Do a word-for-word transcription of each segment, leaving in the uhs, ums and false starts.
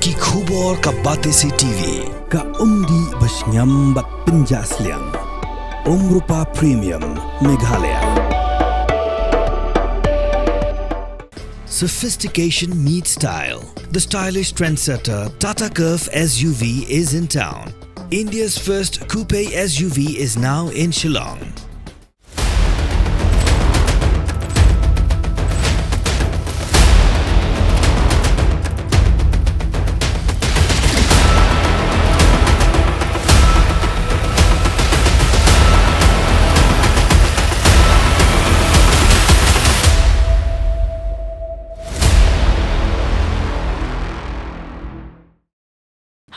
Ki khubor ka Batesi T V. Ka umdih ba shngiam bad pynjah sliang. Umrupa Premium, Meghalaya. Sophistication meets style. The stylish trendsetter Tata Curvv S U V is in town. India's first coupe S U V is now in Shillong.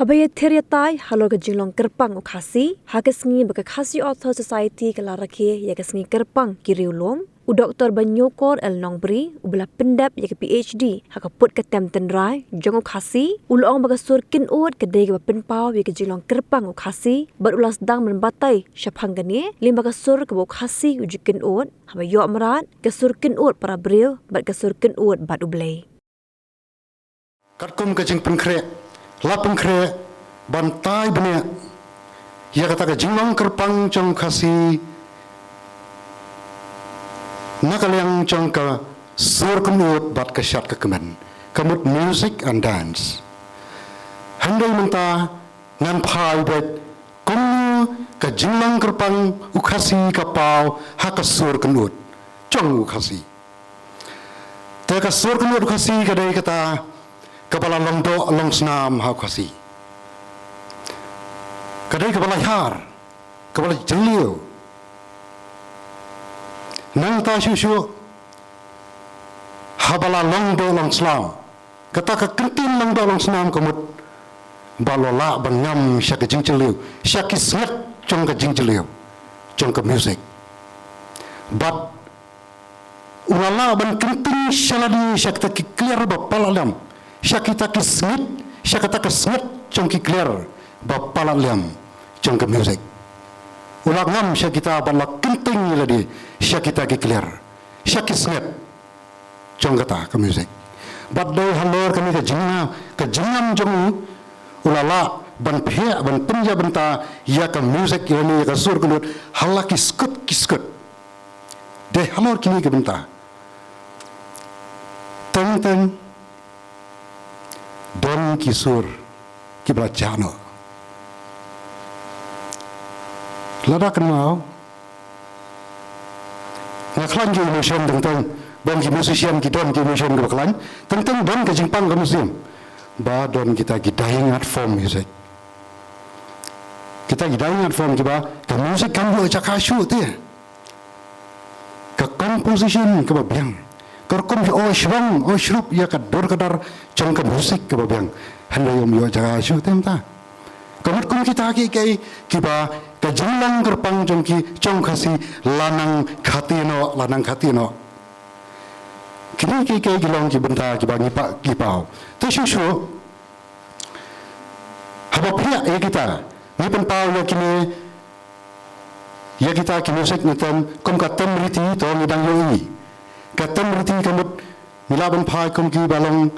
Haba ïathir ïatai halor ka jinglong kyrpang u Khasi, ha ka sngi ba ka Khasi Author Society ka la rakhe ïa ka sngi kyrpang ki riewlum, u Doktor Banïewkor L Nongbri, uba la pyndep ïa ka P H D ha ka pud ka tem tynrai jong u Khasi, u la ong ba ka sur kynud ka dei kaba pynpaw ïa ka jinglong kyrpang u Khasi, bad u la sdang ban batai shaphang kane, lyngba ka sur kaba u Khasi u ju kynud, haba ïoh mrad, ka sur kynud para briew, bad ka sur kynud bad U Blei. Katkum ka jingpynkhreh, la pynkhreh ban tai bniah ïa kata ka jinglong kyrpang jong u Khasi na ka liang jong ka sur kynud bad ka shad ka kmen, ka mut music and dance. Hynrei mynta ngan phai beit kumno ka jinglong kyrpang u Khasi ka paw ha ka sur kynud jong u Khasi. Te ka sur kynud u Khasi ka dei kata kaba la long doh long snam ha u Khasi. Ka dei kaba la hiar, kaba la jylliew. Nangta shuh shuh, haba la long doh long snam, kata ka kyntien long doh long snam ka mut ba u la lah ban ngam sha ka jingjylliew, sha ki snget jong ka jingjylliew jong ka music. Bad u la lah ban kynting sha lade sha kita ki kliar ba palat liam, sha kita ki snget, sha kata ka snget jong ki kliar ba palat liam jong ka music. U la ngam sha kita bad la kynting ïa lade sha kita ki kliar, sha ki snget jong kata ka music. Bad dei halor kane ka jingngam, ka jingngam jong u, u la lah ban phet, ban pynïabynta ïa ka music, ïa kane ka sur kynud ha la ki skud ki skud. Dei halor kine ki bynta. Teng teng don ki sur kiba la jah noh. Lada kynmaw, nga khlaiñ ki emotion, teng teng don ki musician ki don ki emotion kiba khlaiñ, teng teng don ka jingpang ka musician. Ba don kita ki dying art form music. Kita ki dying art form kiba ka music kam ïoh jaka shuh te. Ka composition kaba biang, ka rukom ïa u shong u shrup ïa ka dur ka dar jong ka music kaba biang, hynrei um ïoh jaka shuh te mynta. Ka mut kum kita kiei kiei kiba ka jinglong kyrpang jong ki, jong u Khasi la nang khati noh, la nang khati noh. Kine kiei kiei ki long ki bynta kiba ngi paw, ngi paw. Te shuh shuh, haba phiah ïa kita, ngi pynpaw ïa kine, ïa kita ki music ngi tem kum ka Tem Riti, to ngi dang ïohi. Ka Tem Riti ka mut ngi lah ban phai kum kiba long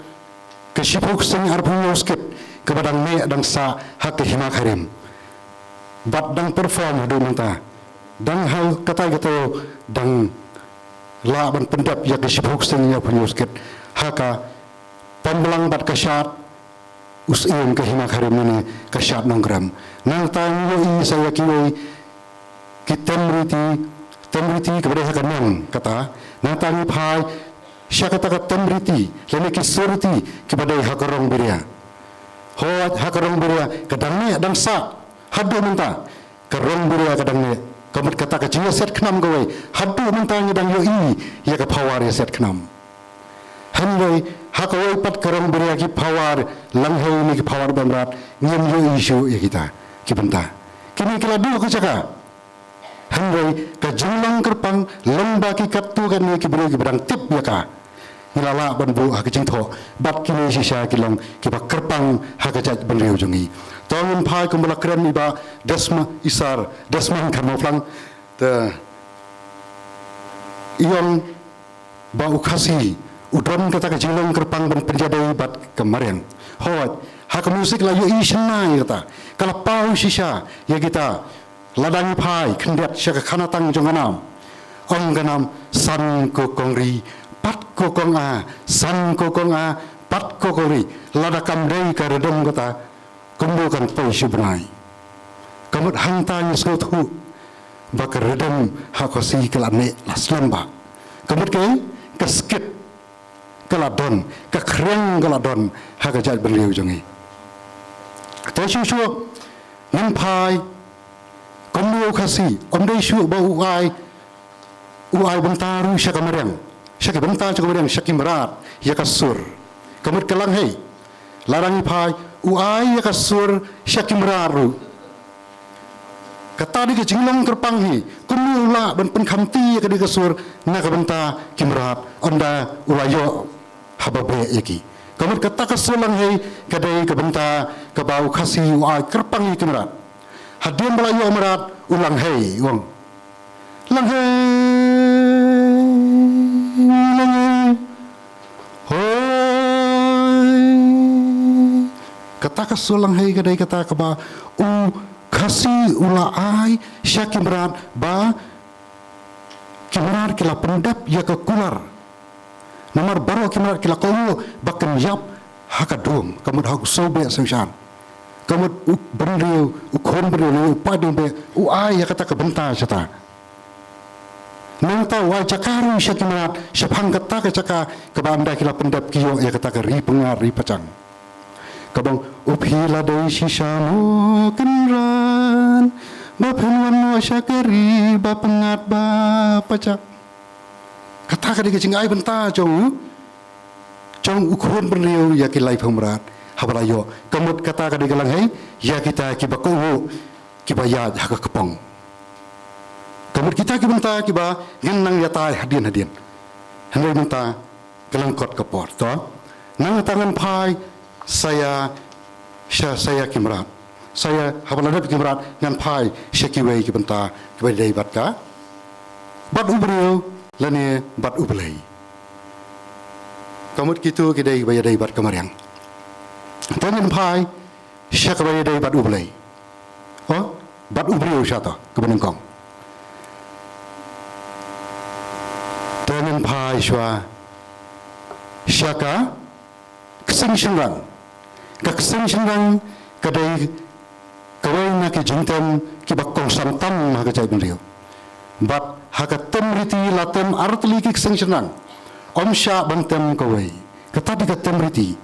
ka shiphew seng arphew hynñiew skit kaba dang neh dang sah ha ka hima kharim. Bad dang perform haduh mynta. Dang ha katai katai dang lah ban pyndep ïa ka shiphew seng arphew hynñiew skit ha ka Pamblang bad ka Shad u Syiem, ka hima kharim lane ka Shad Nongkrem. Nangta ngi ïohi sa ïa kiwei ki Tem Riti, Tem Riti kaba dei ha ka Nong kata. Nangta ngi phai sha kata ka Tem Riti lane ki Sur Riti kiba dei ha ka Rong Biria. Hooid, ha ka Rong Biria ka dang neh dang sah haduh mynta. Ka Rong Biria ka dang neh, ka mut kata ka jingïaset khnam kawei haduh mynta ngi dang ïohi ïa ka power ïaset khnam. Hynrei ha kawei pat ka Rong Biria ki power Langhei ne ki power Bamrat, ngim ïohi shuh ïa kita ki bynta. Kine ki la duh ka jaka. Hynrei ka jinglong kyrpang lyngba ki katto katne ki briew kiba dang tip ïa ka, ngi la lah ban buh ha ka jingthoh. Bad kine shisha ki long kiba kyrpang ha ka jaitbynriew jong ngi. To ngin phai kumba la kren i Bah Desma, i Sir Desmond Kharmawphlang. Te i ong ba u Khasi u don kata ka jinglong kyrpang ban pynïadei bad ka mariang. Hooid, Ha ka music la ïohi shynna ïa kata. Ka la paw shisha ïa kita. Lada ngi phai khyndiat sha ka khanatang jong ka nam, ong ka nam, san ko kongri, pat ko konga, san ko konga, pat ko kongri. Lada kam dei ka riddim kata, kumno kan poi shu bnai? Ka mut hangta ngi sngewthuh ba ka riddim ha Khasi ka la neh la slem bha. Ka mut ka, ka skit ka la don, ka khriang ka la don ha ka jaitbynriew jong ngi. Te shuh shuh ngin phai, kumno u Khasi, ym dei shuh ba u ai, u ai bynta ruh sha ka mariang, sha ki bynta sha ka mariang, sha ki mrad ïa ka sur. Ka mut ka langhei, lada ngi phai, u ai ïa ka sur sha ki mrad ruh. Kata dei ka jinglong kyrpang hi, kumno u lah ban pynkhamti ïa ka dei ka sur na ka bynta ki mrad, ynda u la ïoh haba beh ïa ki. Ka mut kata ka sur langhei ka dei ka bynta kaba u Khasi u ai kyrpang ïa ki mrad. Hadien ba la ïoh mrad u langhei, u ong, langhei, langhei, hoi. Kata ka sur langhei ka dei kata kaba u Khasi u la ai sha ki mrad ba ki mrad ki la pyndep ïa ka kular. Namar baroh ki mrad ki la kohnguh ba kin ïap ha ka dum, ka mut ha u sawbeh sawshan. Ka mut u bynriew, u khun bynriew ne u paidbah u ai ïa kata ka bynta shata. Nangta u ai jaka ruh sha ki mrad shaphang kata ka jaka kaba ynda ki la pyndep ki ïoh ïa kata ka ri pyngngad ri pachang. Kaba ong, u phi la dei shisha mo kynran, ba phin wan mo sha ka ri ba pyngngad ba pachang. Kata ka dei ka jingai bynta jong u, jong u khun bynriew ïa ki laiphew mrad haba la ïoh. Ka mut kata ka dei ka langhei ïa kita kiba kohnguh, kiba ïaid ha ka kpong. Ka mut kita ki bynta kiba ngin nang ïatai hadien hadien. Hynrei mynta ka lyngkot ka por, to. Nangta ngan phai sa ïa, sha, sa ïa ki mrad. Sa ïa, haba la dep ki mrad ngan phai sha kiwei ki bynta kiba dei bad ka, bad u briew lane bad U Blei. Ka mut kito ki dei ba ïadei bad ka mariang. Te ngan phai sha kaba ïadei bad U Blei. Oh, bad u briew sha to, kaba nyngkong. Te ngan phai shuwa sha ka ksing shynrang. Ka ksing shynrang ka dei kawei na ki jingtem kiba kongsan tam ha ka jaitbynriew. Bad ha ka tem riti la tem artylli ki ksing shynrang. Ym shah ban tem kawei. Kata dei ka tem riti.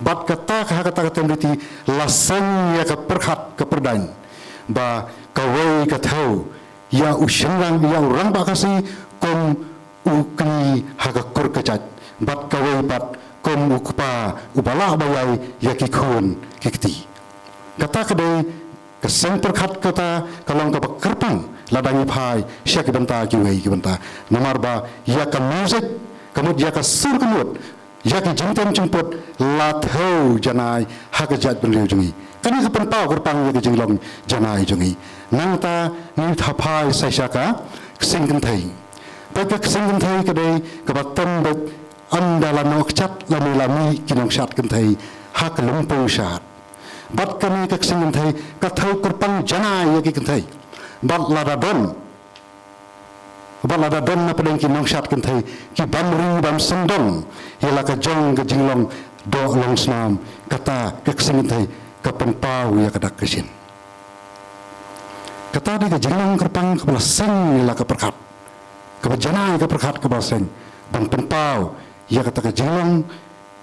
Bad kata, ha kata ka tem riti la seng ïa ka pyrkhat ka pyrdaiñ ba kawei ka thew ïa u shynrang, ïa u rangbah Khasi kum u kñi ha ka kur ka jait, bad kawei pat kum u kpa uba lah ba ïai ïa ki khun ki kti. Kata ka dei ka seng pyrkhat kata ka long kaba kyrpang lada ngi phai sha ki bynta kiwei ki bynta. Namar ba ïa ka music, ka mut ïa ka sur ka mut, ïa ki jingtem jingput la thew janai ha ka jaitbynriew jong ngi. Kane ka pynpaw kyrpang ïa ka jinglong janai jong ngi. Nangta ngi thaw phai sa sha ka ksing kynthei. Bad ka ksing kynthei ka dei kaba tem beit ynda la noh kjat lane la mih ki nongshad kynthei ha ka lympung shad. Bad kane ka ksing kynthei ka thew kyrpang janai ïa ki kynthei. Bad lada don, bad lada don na pdeng ki nongshad kynthei ki bam ri bam sngewdon ïa la ka jong ka jinglong doh long snam, kata ka ksing kynthei ka pynpaw ïa ka dak ka shin. Kata dei ka jinglong kyrpang kaba la seng ïa la ka pyrkhat, kaba janai ka pyrkhat kaba la seng ban pynpaw ïa kata ka jinglong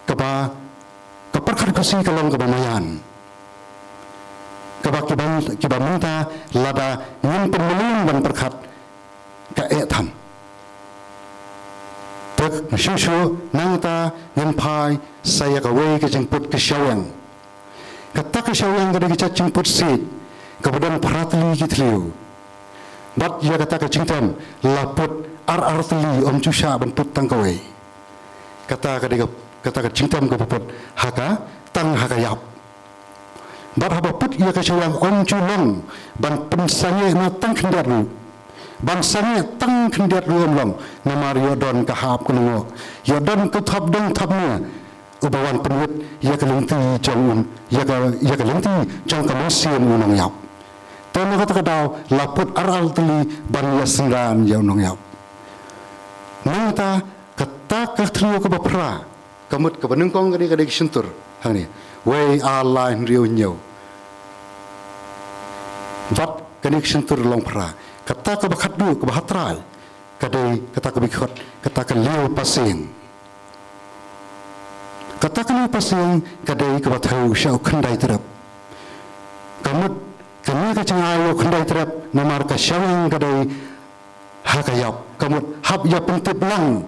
kaba ka pyrkhat Khasi ka long kaba maïan. Kaba kiba, kiba mynta lada ngin pynmlien ban pyrkhat ka eh than. Te shuh shuh nangta ngin phai sa ïa kawei ka jingput ka shaweng. Kata ka shaweng ka dei ka jait jingput siej kaba don phra tylli ki thliew. Bad ïa kata ka jingtem la put ar ar tylli, ym ju shah ban put tang kawei. Kata ka dei ka, kata ka jingtem kaba put ha ka, tang ha ka ïap. Bad haba put ïa ka shaweng ym ju long ban pynsangeh noh tang khyndiat ruh. Ban sangeh tang khyndiat ruh ym long, namar ïoh don ka hap ka lyngngoh, ïoh don ka thap dong thap nia. uba wan pynwit ïa ka lynti jong u, ïa ka, ïa ka lynti jong ka mynsiem u nongïap. Te na kata ka daw la put ar ar tylli ban ïa synran ïa u nongïap. Nangta kata ka trio kaba phra, ka mut kaba nyngkong ka dei, ka dei ka shyntur hangne, wei, ar, lai, hynriew, hynñiew. Bad kane ka shyntur long phra. Kata kaba khatduh, kaba ha trai, ka dei kata kaba khot, kata ka liu pasieng. Kata ka liu pasieng ka dei kaba thew sha u khyndai trep. Ka mut kane ka jngai ïa u khyndai trep namar ka shaweng ka dei ha ka ïap, ka mut hap ïa pyntip lang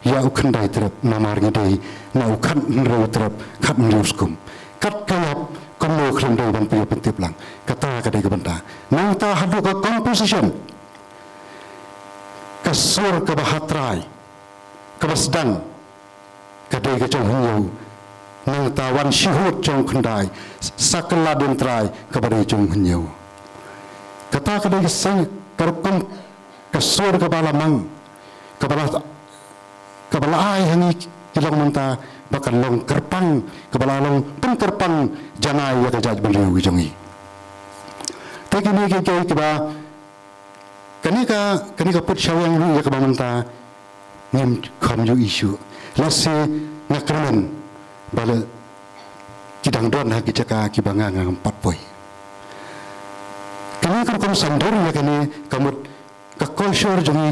ïa u khyndai trep namar ngi dei na u khathynriew trep, khathynriew skum. Kat ka ïap kumno khlem dei ban ïa pyntip lang. Kata ka dei ka bynta. Nangta haduh ka composition, ka sur kaba ha trai, kaba sdang, ka dei ka jong hynñiew. Nangta wan shihut jong khyndai, sa ka la dien trai kaba dei jong hynñiew. Kata ka dei ka seng, ka rukom, ka sur kaba la mang, kaba la, kaba la ai ha ngi ki long mynta ba kan long kyrpang, kaba la long pynkyrpang janai ïa ka jaitbynriew ka jong ngi. Te kine ki, ki, kiba Kane ka, kane ka put shaweng ruh ïa kaba mynta ngim kham ju ïohi shuh. Lehse nga kyrmen ba la ki dang don ha ki jaka kiba nga, nga ngam pat poi. Kane ka rukom sandor ïa kane ka mut ka culture jong ngi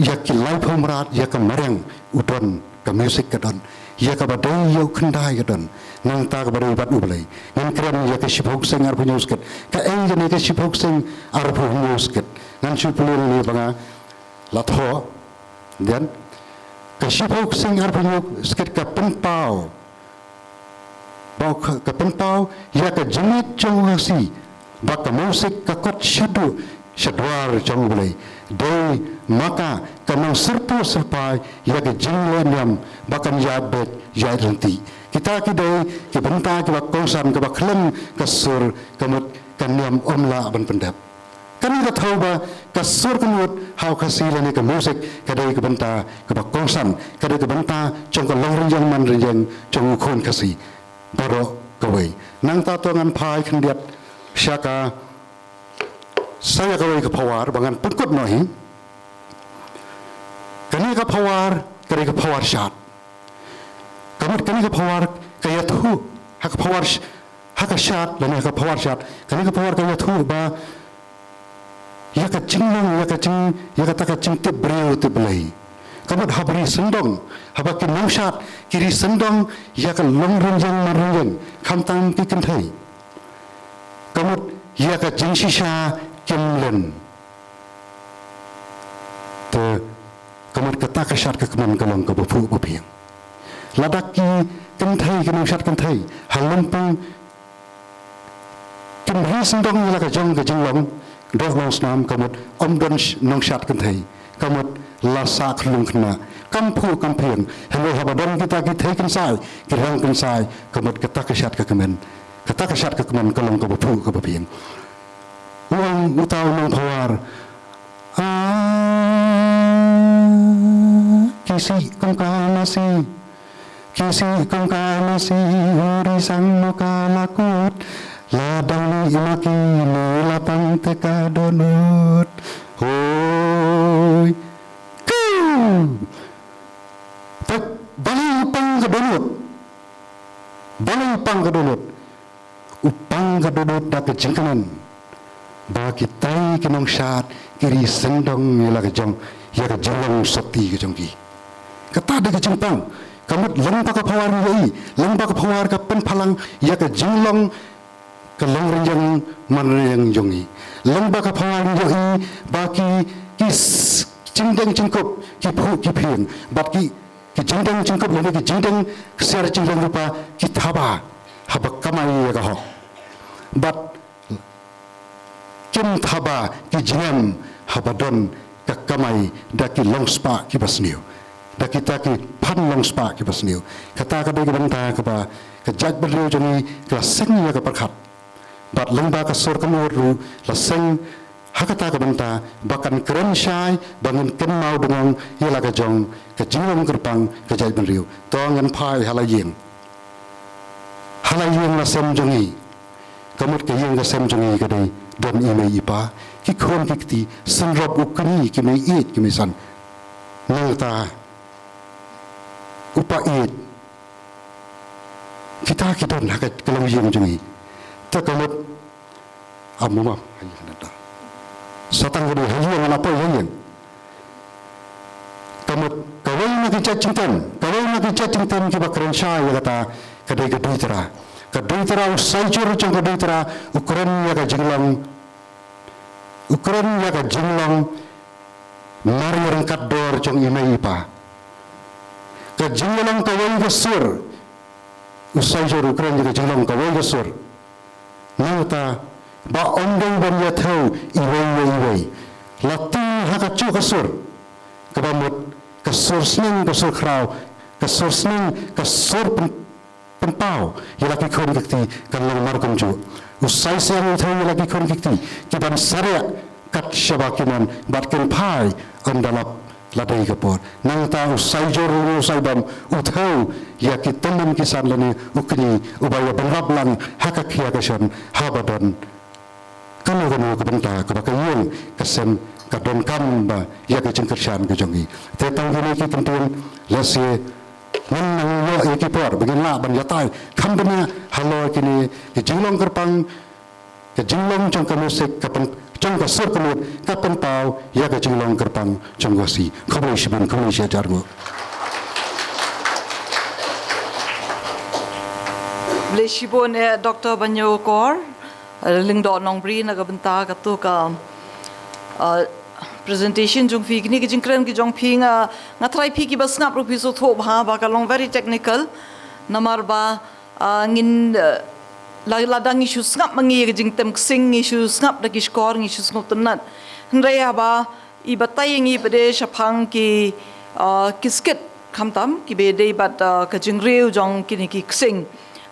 ïa ki laiphew mrad, ïa ka mariang u don, ka music ka don, ïa kaba dei ïa u khyndai ka don, nangta kaba dei bad U Blei. Ngan kren ïa ka shiphew seng arphew hynñiew skit. Kaei kane ka shiphew seng arphew hynñiew skit? Ngan shu pule ne ba nga la thoh. Then ka shiphew seng arphew hynñiew skit ka pynpaw, ba ka, ka pynpaw ïa ka jingit jong u Khasi ba ka music ka kot shaduh sha dwar jong U Blei. Dei ma ka ka nang syrpuh syrpai ïa ka jingleh niam ba kan ïaid beit ïaid ryntih. Kita ki dei ki bynta kiba kongsan, kaba khlem ka sur ka mut ka niam ym lah ban pyndep. Kane ka thew ba ka sur ka mut ha u Khasi lane ka music ka dei ka bynta kaba kongsan, ka dei ka bynta jong ka long rynïeng man rynïeng jong u khun Khasi baroh kawei. Nangta to ngan phai khyndiat sha ka, sa ïa kawei ka phawar ba ngan pynkut noh hi. Kane ka phawar ka dei ka phawar shad. Ka mut kane ka phawar ka ïathuh ha ka phawar sh-, ha ka shad lane ha ka phawar shad. Kane ka phawar ka ïathuh ba ïa ka jinglong, ïa ka jing, ïa kata ka jingtip briew tip Blei. Ka mut haba ri sngewdong, haba ki nongshad ki ri sngewdong ïa ka long rynïeng man rynïeng, khamtam ki kynthei, ka mut ïa ka jingshisha kim len. Te ka mut kata ka shad ka kmen ka long kaba phuh ba phieng. Lada ki kynthei, ki nongshad kynthei ha Lympung kim ri sngewdong ïa la ka jong ka jinglong doh long snam, ka mut ym don sh-, nongshad kynthei, ka mut la sah khyllung khynnah, kam phuh kam phieng. Hynrei haba don kita ki thei kynsai, ki rang kynsai, ka mut kata ka shad ka kmen, kata ka shad ka kmen ka long kaba phuh kaba phieng. U ong uta u nongphawar, ah, ki sih kum ka masi, ki sih kum ka masi, u ri sang mo ka la kut, la dang ni ima ki ni la pang te ka dohnud. Hoi. Kiu. Te balei u pang ka dohnud? Balei u pang ka dohnud? U pang ka dohnud da ka jingkmen ba kitai ki nongshad ki ri sngewdong ïa la ka jong, ïa ka jinglong sotti ka jong ki. Kata da ka jingpang. Ka mut lyngba ka phawar ngi ïohi, lyngba ka phawar ka pynphalang ïa ka jinglong, ka long rynïeng man rynïeng jong ngi. Lyngba ka phawar ngi ïohi ba ki, ki s-, jingdeng jingkup ki phuh ki phieng, bad ki, ki jingdeng jingkup lane ki jingdeng ksiar jinglong rupa ki thaba haba kamai ïa ka hok. Bad kim thaba ki jingem haba don ka kamai da ki longspah kiba sniew, da kita ki phan longspah kiba sniew. Kata ka dei ka bynta kaba ka jaitbynriew jong ngi ka la seng ïa ka pyrkhat. Bad lyngba ka sur ka mut ruh la seng Ha kata ka bynta ba kan kren shai ba ngin kynmaw bynriew ïa la ka jong ka jinglong kyrpang ka jaitbynriew. To ngan phai ha la ïing. Ha la ïing la sem jong ngi. Ka mut ka ïing ka sem jong ngi ka dei don i mei i pa, ki khun ki kti, synrop u kñi, ki mei ïeit ki mei san. Nangta u pa ïeit. Kita ki don ha ka, ka long ïing jong ngi. Te ka mut, ah, mumam, ha ïing nangta. Sa tang ka dei ha ïing, nga la poi ha ïing. Ka mut, kawei na ki jait jingtem, kawei na ki jait jingtem kiba kren shai ïa kata, ka dei ka Duitara. Ka Duitara, u shajur jong ka Duitara u kren ïa ka jinglong, u kren ïa ka jinglong mar ïaryngkat dor jong i mei i pa. Ka jinglong kawei ka sur, u shajur u kren ïa ka jinglong kawei ka sur. Nangta ba ym dei ban ïathew iwei ïa iwei. La tieng ha kajuh ka sur, kaba mut ka sur sneng, ka sur khraw, ka sur sneng, ka sur pyn-, pynpaw ïa la ki khun ki kti kan long mar kumjuh. U Shai Siang u thew ïa la ki khun ki kti ki ban sariah kat shaba ki mon bad kin phai ynda la lada ka por. Nangta u shajur, u shaibam u thew ïa ki tymmen ki san lane u kñi uba ïa bynrap lang ha ka khia ka shon haba don kano kano ka bynta kaba ka ïing ka sem ka donkam ba ïa ka jingkyrshan ka jong ngi. Te tang kine ki kyntien, lehse ngin nang ïoh ïa ki por ba ngin lah ban ïatai kham bniah halor kine ki jinglong kyrpang, ka jinglong jong ka music, ka pyn-, jong ka sur ka mut, ka pynpaw ïa ka jinglong kyrpang jong ka Khasi. Khublei shibun, khublei shihajar nguh. Khublei shibun, eh, Doctor Banïewkor, eh, Lyngdoh Nongbri, na ka bynta katu ka, eh, presentation jong phi. Kine ki jingkren ki jong phi, nga, nga tharai phi kiba sngap ruh phi sngewthuh bha ba ka long very technical. Namar ba, ah, ngin, eh, la, lada ngi shu sngap ma ngi ka jingtem ksing, ngi shu sngap da ki shkor, ngi shu sngewtynnat. Hynrei haba i batai ïa ngi pat de shaphang ki, ah, ki skit khamtam kiba dei bad, ah, ka jingriew jong kine ki ksing.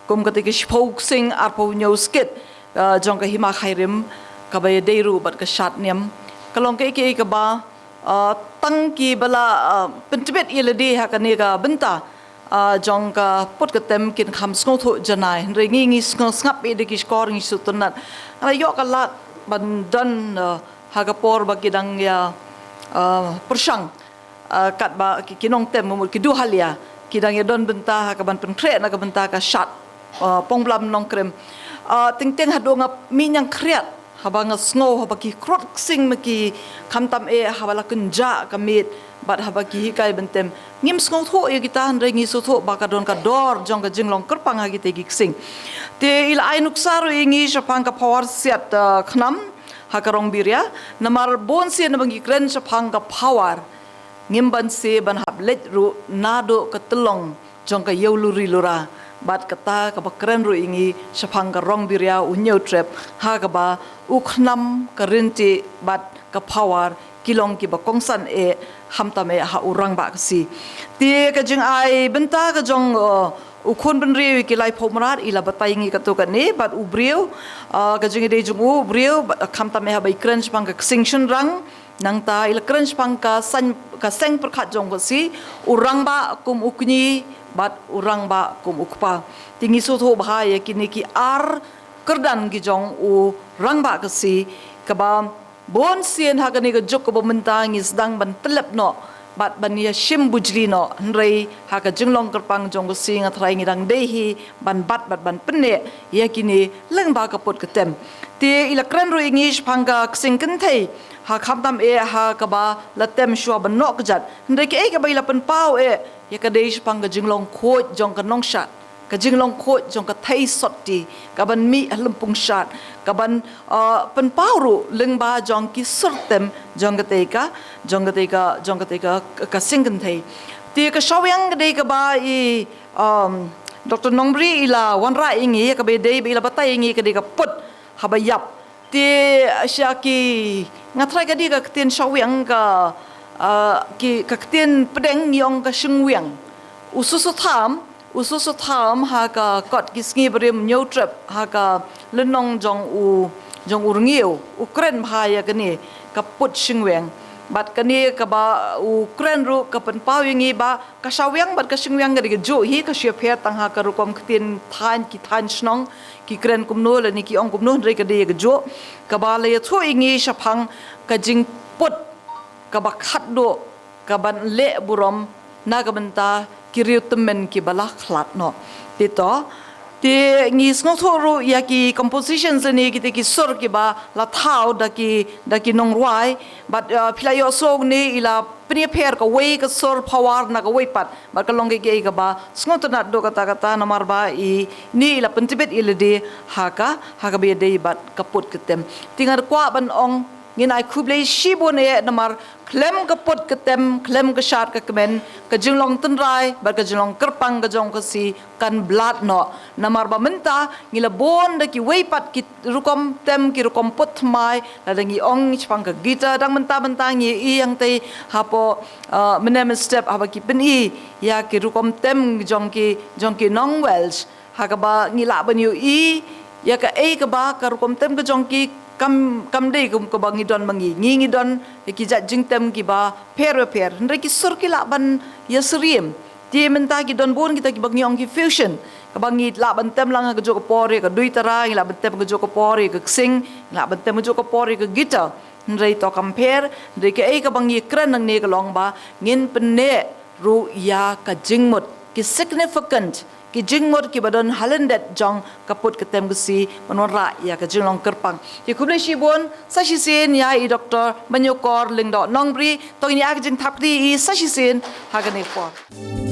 Kum kata ki shiphew ksing, arphew hynñiew skit, ah, jong ka Hima Khyrim kaba dei ruh bad ka Shad Niam. Ka long kaei kaei kaba, ah, tang kiba la, ah, pyntbit ïa lade ha kane ka bynta, ah, jong ka put ka tem kin kham sngewthuh janai. Hynrei ngi, ngi sngew sngap ïa da ki shkor, ngi sngewtynnat. Nga la ïoh ka lad ban don, ah, ha ka por ba ki dang ïa, ah, pyrshang, ah, katba ki, ki nongtem, mut ki duh halia, ki dang ïa don bynta ha ka ban pynkhreh na ka bynta ka shad, ah, Pongblam Nongkrem. Ah, teng teng haduh nga mih ñiangkhriat haba nga sngew haba ki khrud ksing ma ki, khamtam eh haba la kynjah ka miet bad haba ki hikai ban tem. Ngim sngewthuh ïa kita, hynrei ngi sngewthuh ba ka don ka dor jong ka jinglong kyrpang ha kita ki ksing. Te i la ai nuksa ruh ïa ngi shaphang ka Pawar Siat, ah, Khnam ha ka Rong Biria. Namar bun sien ba ngi kren shaphang ka Pawar, ngim banse ban hap leit ruh naduh ka tyllong jong ka Ïew Luri Lura. Bad kata kaba kren ruh ïa ngi shaphang ka Rong Biria u Hynñiewtrep, ha kaba u Khnam, ka Ryntih bad ka Pawar ki long kiba kongsan eh, khamtam eh ha u Rangbah Khasi. Te ka jingai bynta ka jong, uh, u khun bynriew ïa ki laiphew mrad i la batai ïa ngi katto katne, bad u briew, uh, ka jingïadei jong u briew, bad, uh, khamtam eh haba i kren shaphang ka ksing shynrang, nangta i la kren shaphang ka seng, ka seng pyrkhat jong u Khasi, u Rangbah kum u kñi bad u Rangbah kum u kpa. Te ngi sngewthuh bha ïa kine ki ar kyrdan ki jong u Rangbah Khasi, kaba bun sien ha kane ka juk kaba mynta ngi sdang ban tyllep noh bad ban ïa shim bujli noh, hynrei ha ka jinglong kyrpang jong u Khasi nga tharai ngi dang dei hi ban bat bad ban pynneh ïa kine lyngba ka put ka tem. Te i la kren ruh ïa ngi shaphang ka ksing kynthei, ha khamtam eh ha kaba la tem shuwa ban noh kjat. Hynrei kaei kaba i la pynpaw eh, ïa ka dei shaphang ka jinglong khuid jong ka nongshad, ka jinglong khuid jong ka thei sotti, ka ban mih ha lympung shad, ka ban, uh, pynpaw ruh lyngba jong ki sur tem jong katei ka, jong katei ka, jong katei ka, ka seng kynthei. Te ka shawïang ka dei kaba i, um, Doctor Nongbri i la wanrah ïa ngi, kaba dei ba i la batai ïa ngi ka dei ka put haba ïap. Te sha ki, nga tharai ka dei ka ktien shawïang ka, ah, ki, ka ktien pdeng ngi ong ka shingwiang. U Susotham, u Susotham ha ka kot Ki Sngi Barim Hynñiewtrep ha ka lynnong jong u, jong u rngiew u kren bha ïa kane ka put shingwiang. Bad kane kaba u kren ruh ka pynpaw ïa ngi ba ka shawiang bad ka shingwiang ka dei kajuh hi, ka shu ïapher tang ha ka rukom ktien thaiñ, ki thaiñ shnong ki kren kumno lane ki ong kumno, hynrei ka dei kajuh. Kaba la ïathuh ïa ngi shaphang ka jingput kaba khatduh kaban leh burom na ka bynta ki riew tymmen kiba la khlad noh. Te to, te ngi sngewthuh ruh ïa ki compositions lane kita ki sur kiba la thaw da ki, da ki nongrwai. Bad, uh, phi la ïohsngew ne i la pynïapher kawei ka sur power na kawei pat. Bad ka long kaei kaei kaba sngewtynnat duh katta katta, namar ba ine i la pyntbit ïa lade ha ka, ha kaba ïadei bad ka put ka tem. Te nga kwah ban ong ngin ai khublei shibun eh, namar khlem ka put ka tem, khlem ka shad ka kmen, ka jinglong tynrai bad ka jinglong kyrpang ka jong ka Khasi kan blad noh. Namar ba mynta ngi la bun da kiwei pat ki rukom tem, ki rukom put thymmai, lada ngi ong shaphang ka guitar, dang mynta mynta ngi ïohi hangtei hapoh, uh, mynne mynstep haba ki pyni ïa ki rukom tem jong ki, jong ki nong Welsh. Ha kaba ngi lah ban ïohi ïa kaei kaba ka rukom tem ka jong ki kam, kam dei kum kaba ngi don ma ngi. Ngi, ngi don ïa ki jait jingtem kiba pher bapher, hynrei ki sur ki lah ban ïasyriem. Te mynta ki don bun kita kiba ngi ong ki fusion, kaba ngi lah ban tem lang ha kajuh ka por ïa ka duitara, ngi lah ban tem ha kajuh ka por ïa ka ksing, ngi lah ban tem ha kajuh ka por ïa ka guitar. Hynrei to kam pher, hynrei kaei kaba ngi kren nangne ka long ba ngin pynneh ruh ïa ka jingmut, ki significant, ki jingmut kiba don ha lyndet jong ka put ka tem ka Khasi ban wanrah ïa ka jinglong kyrpang. Te khublei shibun, sa shisien ïa i Doctor Myniokor Lyngdoh Nongbri. To ngin ïa ka jingthap kti ïa i sa shisien ha kane ka por.